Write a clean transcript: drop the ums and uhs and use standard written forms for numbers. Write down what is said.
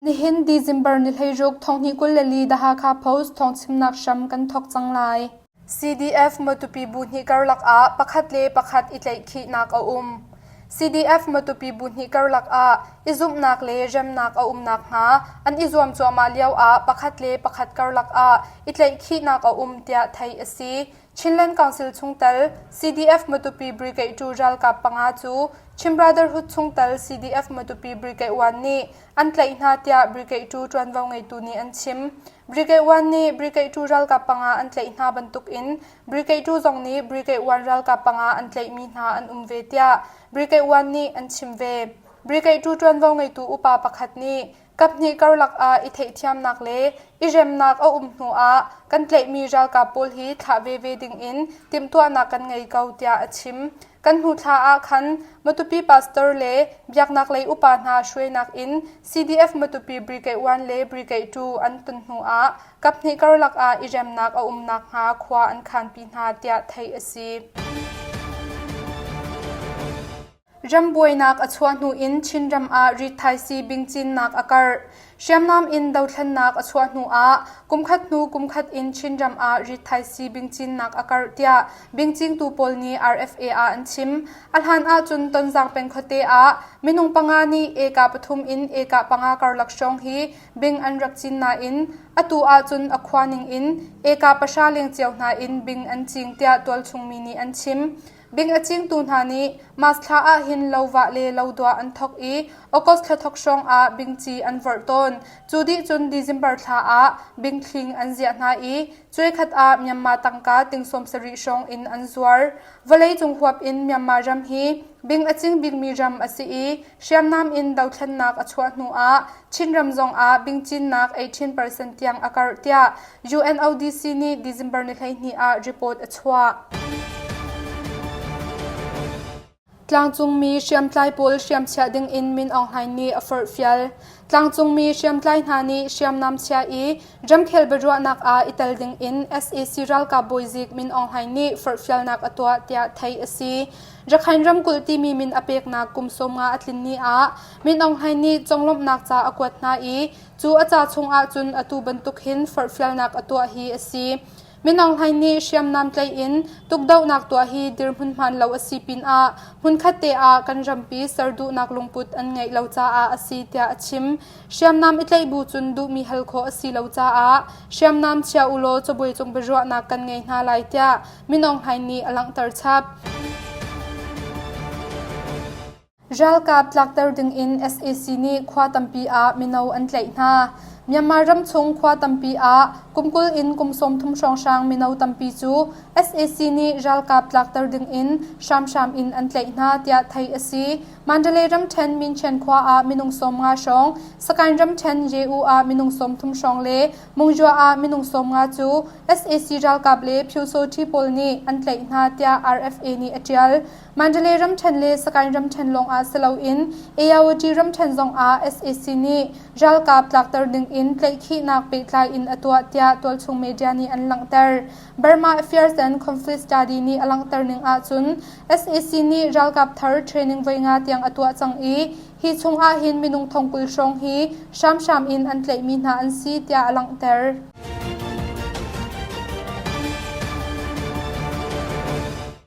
Nihin December ni 16 thonghnih 24 The Hakha Post thawngchimnak hram kan thawk cang lai. CDF Matupi bu hnih karlak ah pakhat le pakhat i tlaihkhihnak a um. CDF Matupi bu hnih karlak ah i zumhnak le remnak a um nakhnga an i zuam cuahmah lio ah pakhat le pakhat karlak ah i tlaihkhihnak a um tiah theih a si. Chinland Council chungtel CDF Matupi Brigade 2 ralkap panga cu Chin Brotherhood chungtel CDF Matupi Brigade 1 nih an tlaih hna tiah Brigade 2 ṭuanvo ngeitu nih an chim. Brigade 1 nih Brigade 2 ralkap panga an tlaih hna bantukin Brigade 2 zong nih Brigade 1 ralkap panga an tlaihmi hna an um ve tiah Brigade 1 nih an chim ve. Brigade 2 ṭuanvo ngeitu upa pakhat nih kaphnih karlak ah i theihthiamnak le i remnak a um hnu ah kan tlaihmi ralkap pawl hi thlah veve dingin timhtuahnak kan ngei ko tiah a chim. Kan hnu thla ah khan Matupi pastor le biaknak lei upa hna hruainak in CDF Matupi Brigade 1 le Brigade 2 an ton hnu ah kaphnih karlak ah i remnak a um nakhnga khua an khanpi hna tiah theih a si. Ram buainak a chuah hnu in Chinram ah rithaisii bingcinnak a karh. Hriamnam in dothlennak a chuah hnu ah kumkhat hnu kumkhat in Chinram ah rithaisii bingcinnak a karh tiah bingcingtu pawl nih RFA ah an chim. A hlan ahcun Tonzang peng khuate ah minung panga nih eka pathum in eka panga karlak hrawng hi bing an rak cin nain atu ahcun a khua ning in eka pahra leng cio hna in bing an cing tiah tualchung mi nih an chim. Bing a cingtu hna nih March thla ahhin lo vah le lo duah an thawk i August thla thawk hrawng ah bingci an vorh tawn. Cu dih cun December thla ah bingthling an ziah hna i cuaikhat ah Myanmar tangka ting 70 hrawng in an zuar. Vawleicung huap in Myanmar ram hi bing a cing bikmi ram a si i hriamnam in dothlennak a chuah hnu ah Chinram zong ah bing cinnak 18% tiang a karh tiah UNODC nih December ni 12 ah report a chuah. Tlangcungmi hriamtlai pawl hriamchiah dingin Min Aung Hlaing nih a forhfial. Tlangcungmi hriamtlai hna nih hriamnam chia i ramkhel biaruahnak ah i tel dingin sac ralkap bawizik Min Aung Hlaing nih forhfialnak a tuah tiah theih a si. Rakhine ramkulh timi min a peknak kum 50 a tlin ni ah Min Aung Hlaing nih conglawmhnak ca a kuat hna i Cu a ca chung ahcun atu bantuk hin forhfialnak a tuah hi a si. Min Aung Hlaing nih hriamnam tlaih in tukdohnak tuah hi dirhmun hmaan lo a si pinah hmunkhat te ah kan rampi ser duhnak lungput an ngeih lo caah a si tiah a chim. Hriamnam i tlaih bu cun duhmi hal khawh a si lo caah hriamnam chia ulaw cabuai cung biaruahnak kan ngei hna lai tiah Min Aung Hlaing nih a langhter chap. Ralkap tlakter dingin sac nih khua tampi ah mino an tlaih hna. Myanmar ramchung khua tampi ah kum 20 in kum 30 hrawnghrang mino tampi cu sac nih ralkap tlakter dingin hramhram in an tlaih hna tiah theih a si. Mandalay ramṭhen Minchen khua ah minung 50 hrawng, Sagaing ramṭhen Ye-U ah minung 30 hrawng le Mungyua ah minung 50 cu sac ralkap le Pyusawṭhi pawl nih an tlaih hna tiah RFA nih a ṭial. Mandalay ramṭhen le Sagaing ramṭhen lawngah si loin Ayawati ramṭhen zongah sac nih ralkap tlakter dingin tlaihkhihnak pehtlai in a tuah tiah tualchung media nih an langhter. Burma Affairs and Conflict Study nih a langhter ning ahcun sac nih ralkap thar training voi nga tiang a tuah cang i hi chungah hin minung thong 20 hrawng hi hramhram in an tlaihmi hna an si tiah a langhter.